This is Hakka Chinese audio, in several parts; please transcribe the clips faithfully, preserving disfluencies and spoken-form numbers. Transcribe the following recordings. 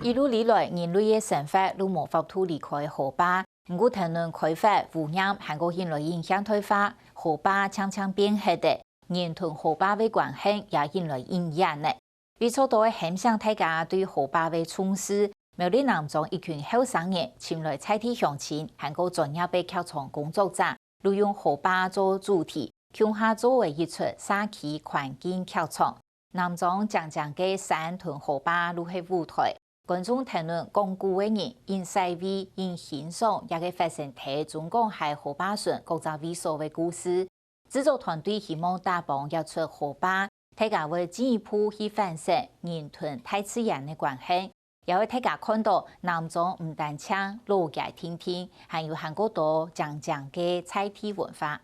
一路以來，人類个生活都無法度離開河壩，毋過跈等開發、污染還過引來个現代化，河壩漸漸變黑了，人同河壩个關係也引來影響了。 為著愛喊醒大家對河壩个重視，苗栗南庄一群後生人尋來在地鄉親，還過專業个劇場工作者，都用河壩做主題，共下做了一齣社區環境劇場。南庄靚靚个山同河壩都係舞台，觀眾跈等講古个人，用細味、用欣賞這個發生在中港溪河壩脣各隻位所个故事。 製作團隊希望打幫這齣河壩，大家會進一步去反省人同大自然个關係，也會大家看著南庄毋單淨老街定定，還有還過多靚靚个在地文化。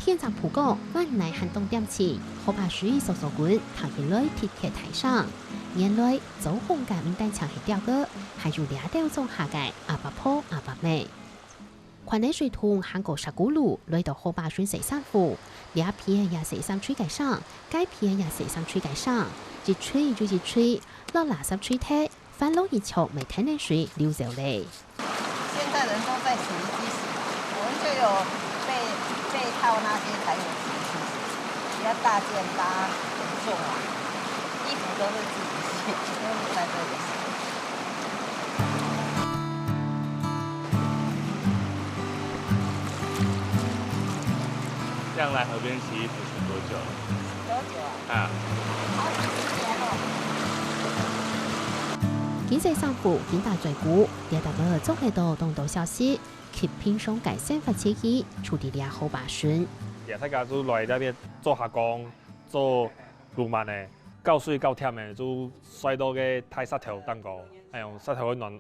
天正曝光，外內還當恬靜，河壩水簌簌滾，聽起來特別大聲。原來做空間毋單淨係釣魚，還有這兜莊下个阿伯婆、阿伯姆。寬个水桶還過石牯牯，來到河壩脣洗衫褲，這片也洗衫搥个聲，該片也洗衫搥个聲，一搥又一搥，摎垃圾搥忒， 翻落一跤，乜跈等水流走咧。現在人都在洗衣機洗，我們就有被，被套那些才有洗衣機洗，比較大件大家很重啊，衣服都是自己洗，都是在這裡洗。這樣來河邊洗衣服洗多久了？多久啊？ 啊。好幾十年了。緊洗衫褲，緊打嘴鼓，這搭仔做得到當多消息，吸平常个生活氣息，就在這河壩脣。也大家都來這邊做下工，做路漫个，搞水搞忝个，就睡到个大石頭頂高，哎喲，石頭會暖，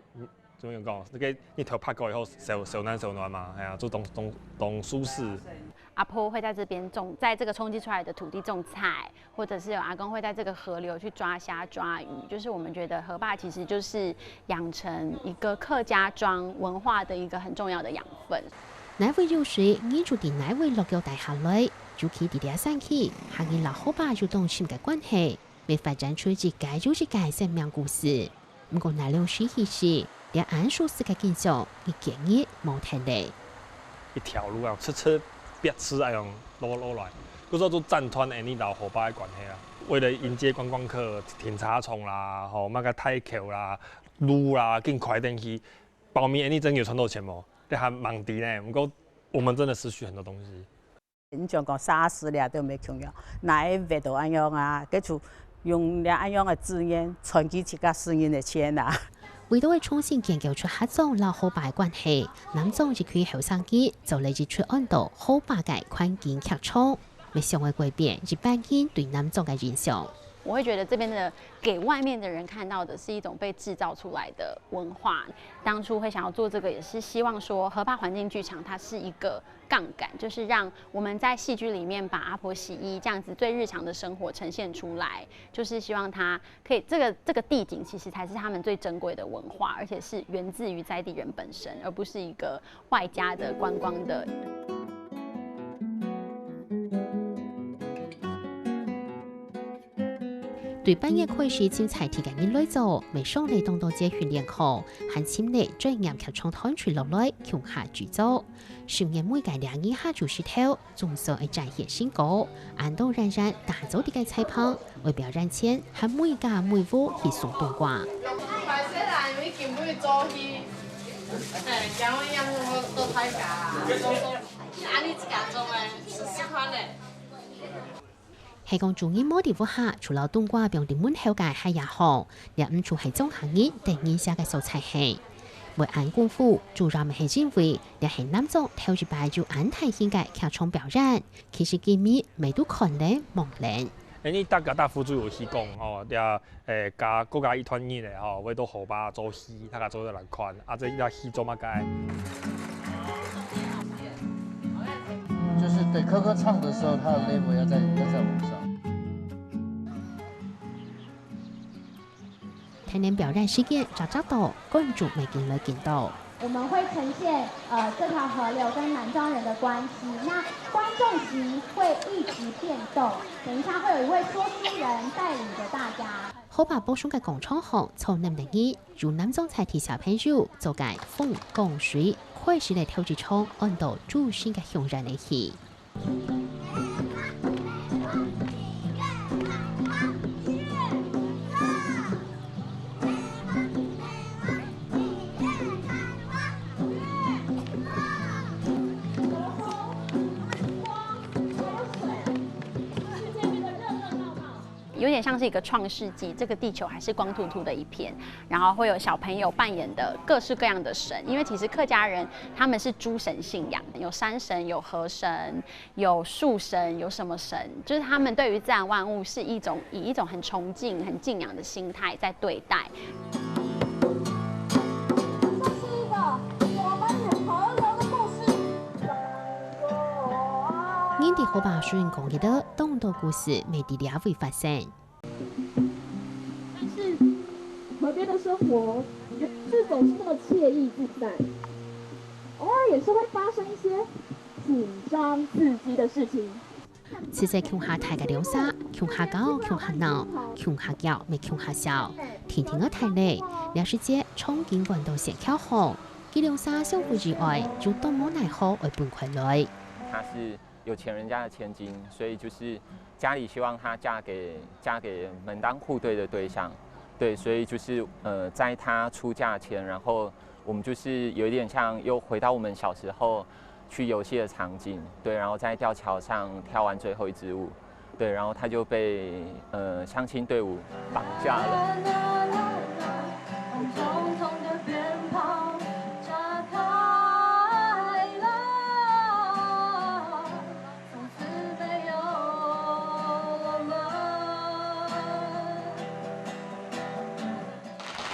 怎麼樣講？該個日頭曝過以後，燒，燒暖燒暖嘛，哎呀，就當，當，當舒適。阿婆會在這邊種，在這個沖積出來的土地種菜，或者是有阿公會在這個河流去抓蝦抓魚，就是我們覺得河壩其實就是養成一個客家庄文化的一個很重要的養分。哪位有水，人就在哪位落腳待下來，尤其在這山區，客人摎河壩有當深个關係，乜發展出一個又一個生命故事。 毋過，若兩水稀時，這恁舒適个景象，一見日無忒咧。一條路啊，直直、筆直恁樣落，落來，故所就斬斷𠊎俚摎河壩个關係啊。為了迎接觀光客，停車場啦，吼，麼个大橋啦、路啦，緊開等去，包尾𠊎俚真有賺到錢無？這還吂知呢。毋過，我們真的失去很多東西。 你像講沙石了都無共樣，哪會挖到恁樣啊？該就用這恁樣个資源賺佢自家私人个錢啊。為著愛重新建構出客庄摎河壩个關係，南庄一群後生人做了一齣安到河壩个環境劇場，乜想愛改變一般人對南庄个印象。我會覺得這邊的，給外面的人看到的是一種被製造出來的文化。當初會想要做這個，也是希望說河壩環境劇場它是一個 槓桿，就是讓我們在戲劇裡面把阿婆洗衣這樣子最日常的生活呈現出來，就是希望它可以，這個，這個地景其實才是他們最珍貴的文化，而且是源自於在地人本身，而不是一個外加的觀光的。對八月開始，清採地个人來做，乜上了當多節訓練課，還尋了專業劇場團隊落來共下製作。 十年每個月二下晝日頭，總算愛展現成果，恁多人員打造這個菜棚，愛表演前，還每家每戶去送冬瓜。歹勢啦，因為今晡日早起，哎，今晡日也無做菜㗎啦。恁呢自家做个，試試看咧。 係講中意無在屋下，除了冬瓜放在門口个還也好，這毋就係莊下人得人惜个所在係。會恁功夫，主要乜係因為這係南庄頭一擺有恁大型个劇場表演，其實佢乜都看了望了。哎，你大家大家就有去講吼，這 誒，加，過加一段日咧吼，會到河壩做戲，大家做得來看，啊，這一條戲做麼个？就是對，科科唱的時候，他的level要再，要再往上。還能表演時間，早早到，觀眾乜緊來緊多。我們會呈現呃這條河流跟南庄人的關係。那觀眾席會一直變動，等一下會有一位說書人帶領著大家。河壩北上个廣場項，坐等等人，有南庄在地小朋友做个風光水，開始來跳一場安到祖先个香煙个戲。 有点像是一个创世纪，这个地球还是光秃秃的一片，然后会有小朋友扮演的各式各样的神，因为其实客家人他们是诸神信仰，有山神、有河神、有树神、有什么神，就是他们对于自然万物是一种以一种很崇敬、很敬仰的心态在对待。这是一个我们与河流的故事。人在河壩上講个多，當多故事乜在這位發生。但是河边的生活是总是那么惬意自在，偶尔也是会发生一些紧张刺激的事情。自細共下大个兩儕，共下搞，共下鬧，共下噭，乜共下笑，天天个大咧，這時節從景觀到仙橋項，佢兩儕相互意外，就當無奈何愛分開來。她是有钱人家的千金，所以就是家里希望她嫁给嫁给门当户对的对象，对，所以就是呃，在她出嫁前，然后我们就是有一点像又回到我们小时候去游戏的场景，对，然后在吊桥上跳完最后一支舞，对，然后她就被呃相亲队伍绑架了。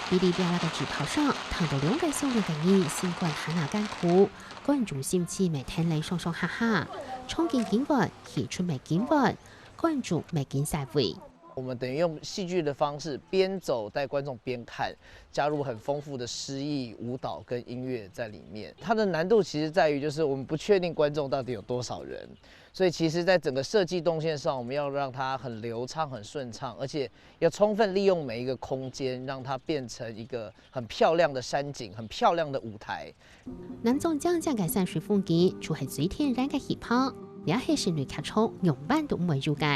嗶哩啪啦个紙炮聲，聽到兩个相戀个人心肝還那艱苦，觀眾心情乜跈等上上下下，場景緊換，戲齣乜緊換，觀眾乜緊徙位。我们等于用戏剧的方式边走带观众边看，加入很丰富的诗意、舞蹈跟音乐在里面。它的难度其实在于，就是我们不确定观众到底有多少人，所以其实在整个设计动线上，我们要让它很流畅、很顺畅，而且要充分利用每一个空间，让它变成一个很漂亮的山景、很漂亮的舞台。南庄靚靚个山水風景，就係最天然个氣泡，這係室內劇場仰般都毋會有个。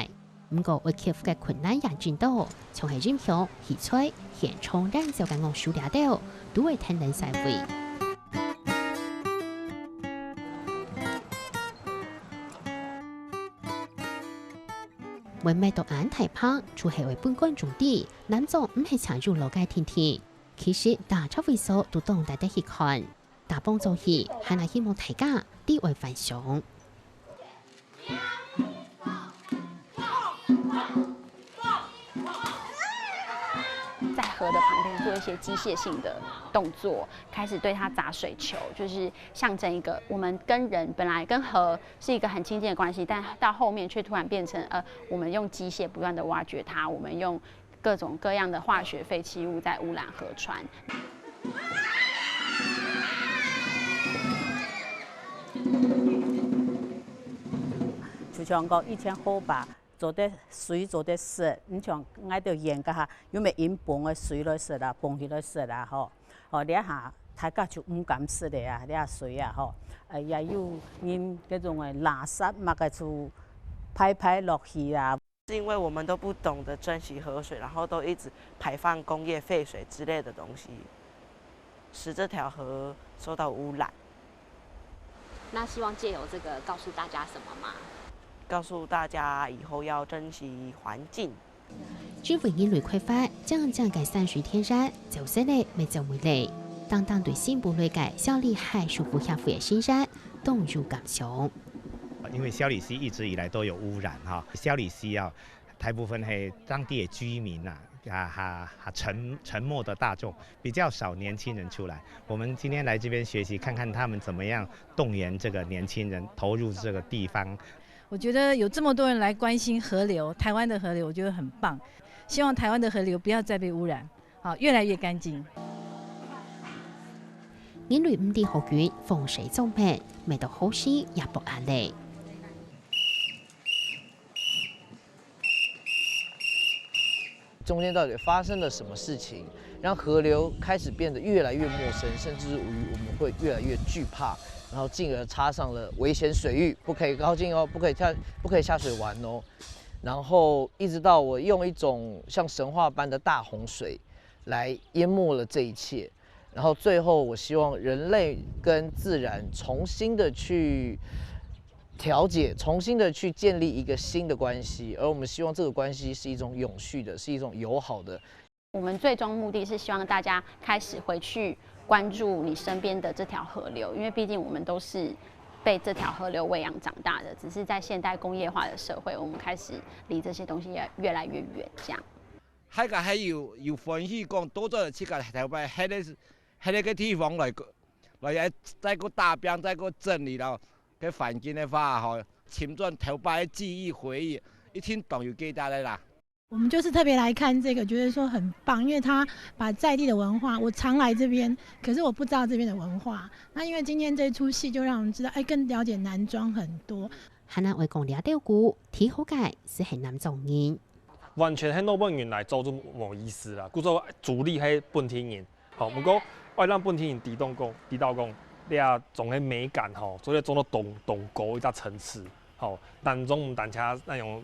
毋過愛克服个困難也真多，像係音響、器材、現場燃燒个樂手這兜，都會跈等徙位。會賣到恁大棚，就係愛分觀眾知，南庄毋係淨有老街定定。其實，逐隻位所都當值得去看。 打幫做戲，還係希望大家知愛翻相。在河的旁边做一些机械性的动作，开始对它砸水球，就是象征一个我们跟人本来跟河是一个很亲近的关系，但到后面却突然变成呃，我们用机械不断的挖掘它，我们用各种各样的化学废弃物在污染河川。就像講以前河壩做得水做得食，你像𠊎兜沿該下有無引崩个水來食啊，崩起來食啊吼。哦，這下大家就毋敢食了啊，這水啊吼，呃，也有人該種个垃圾麼个就排排落去啊。 是因为我们都不懂得珍惜河水，然后都一直排放工业废水之类的东西，使这条河受到污染。那希望借由这个告诉大家什么吗？告诉大家以后要珍惜环境。只為人類開發，靚靚个山水天然，走失了乜走毋了。當當對新埔來个小里溪修復協會个成員，當有感想。因为筱里溪一直以来都有污染哈，筱里溪啊，大部分是当地的居民啊，啊，还还沉沉默的大众，比较少年轻人出来。我们今天来这边学习，看看他们怎么样动员这个年轻人投入这个地方。我觉得有这么多人来关心河流，台湾的河流，我觉得很棒。希望台湾的河流不要再被污染。好，越来越干净。人類毋知好遠，風水做乜，乜到好事也無壓力。中间到底发生了什么事情，让河流开始变得越来越陌生，甚至于我们会越来越惧怕，然后进而插上了危险水域，不可以靠近哦，不可以下，不可以下水玩哦。然后一直到我用一种像神话般的大洪水来淹没了这一切，然后最后我希望人类跟自然重新的去调节，重新的去建立一个新的关系，而我们希望这个关系是一种永续的，是一种友好的。我们最终目的是希望大家开始回去关注你身边的这条河流，因为毕竟我们都是被这条河流喂养长大的，只是在现代工业化的社会，我们开始离这些东西越越来越远，这样。大家還有有歡喜講，多做自家頭擺迄个迄个个地方來个，來再个打拼，再个整理了个環境的話，吼，尋轉頭擺个記憶回憶，一定當有價值个啦。我们就是特别来看这个，觉得说很棒，因为他把在地的文化，我常来这边，可是我不知道这边的文化。那因为今天这出戏，就让我们知道，哎，更了解南庄很多。還能會講這兜古，提好个斯係南庄人。完全係老本人來做就無意思啦。故所主力係本地人，好，毋過愛讓本地人知道講，知道講，這種个美感吼，做得做到當當高一隻層次，好，當中毋單淨那種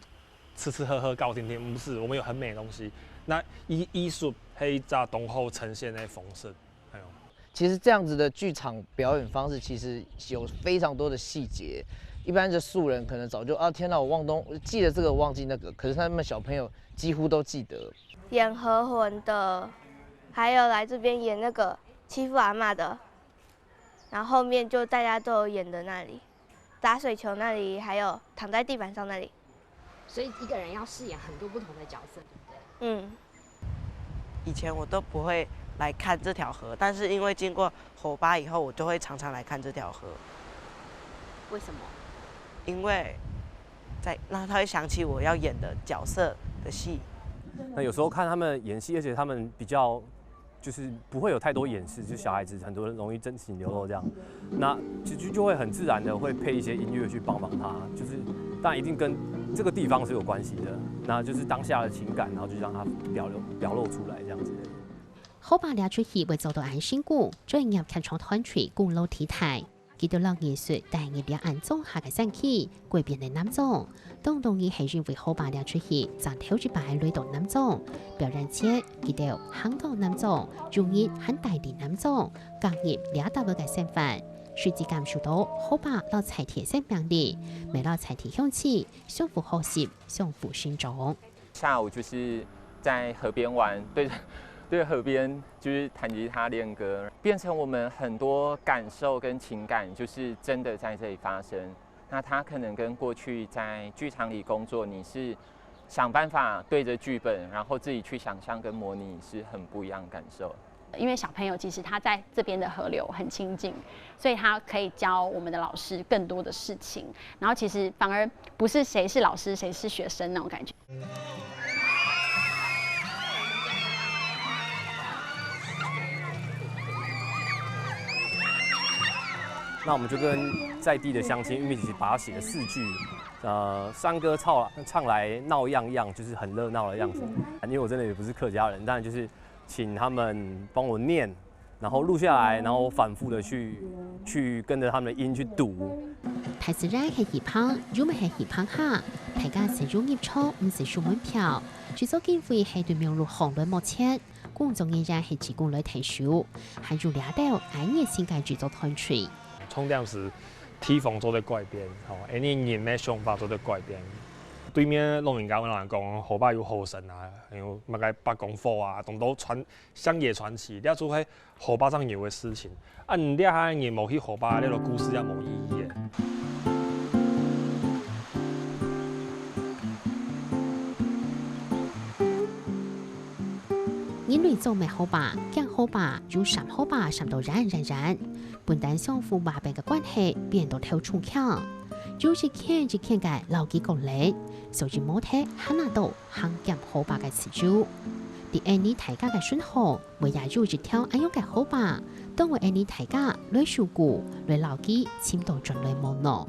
吃吃喝喝搞定定，毋係，我們有很美的東西。那藝藝術係一隻當好呈現个方式，哎喲。其實這樣子的劇場表演方式，其實有非常多的細節。一般的素人可能早就啊，天哪，我忘東，记得这个忘记那个，可是他们小朋友几乎都记得。演河魂的，还有来这边演那个欺负阿嬷的，然后后面就大家都有演的那里，打水球那里，还有躺在地板上那里。所以一个人要饰演很多不同的角色，对不对？嗯，以前我都不会来看这条河，但是因为经过火吧以后，我就会常常来看这条河。为什么？因为在那他会想起我要演的角色的戏。那有时候看他们演戏，而且他们比较就是不会有太多掩饰，就小孩子很多人容易真情流露这样。那其实就会很自然的会配一些音乐去帮忙他，就是但一定跟这个地方是有关系的，那就是当下的情感，然后就让它表露表露出来这样子。河壩這齣戲會做到恁成功，專業劇場團隊功勞忒大。佢兜摎藝術帶入這恁莊下个山區，改變了南庄。當當然係因為河壩這齣戲正頭一擺來到南庄，表演前佢兜行到南庄，有人還帶入南庄，加入這搭位个生活，實際感受到河壩摎在地生命力，乜摎在地鄉親相互學習，相互成長。下午就是在河边玩，对对河边就是弹吉他练歌，变成我们很多感受跟情感，就是真的在这里发生。那它可能跟过去在剧场里工作，你是想办法对着剧本，然后自己去想象跟模拟，是很不一样的感受。因为小朋友其实他在这边的河流很亲近，所以他可以教我们的老师更多的事情。然后其实反而不是谁是老师谁是学生那种感觉。那我们就跟在地的乡亲，因为其实把它写了四句，呃，山歌唱唱来闹洋洋，就是很热闹的样子。因为我真的也不是客家人，但就是请他们帮我念，然后录下来，然后反复的去去跟着他们的音去读。大自然係一旁，又乜係一旁下，大家自由入場，毋使收門票，製作經費係對網路項來目前。 工作人員係志工來𢯭手，還有這兜恁熱心个製作團隊。重點是地方做得改變，吼，恁呢人个想法做得改變。對面老人家會摎人講，河壩有河神啊，有麼个伯公火啊，當多傳鄉野傳奇，這就係河壩上有个事情。啊，你這下人無去河壩，這个故事也無意義个。 人類做乜河壩，驚河壩，又捎河壩捎到遠遠遠，本旦相互麻煩个關係變到頭重強，有一圈一圈个摎佢角力，所以無忒還拿到行兼河壩个自由。在恁呢大家个身項，會也有一條恁樣个號碼，等會恁呢大家來收據，來摎佢尋到轉來無喏？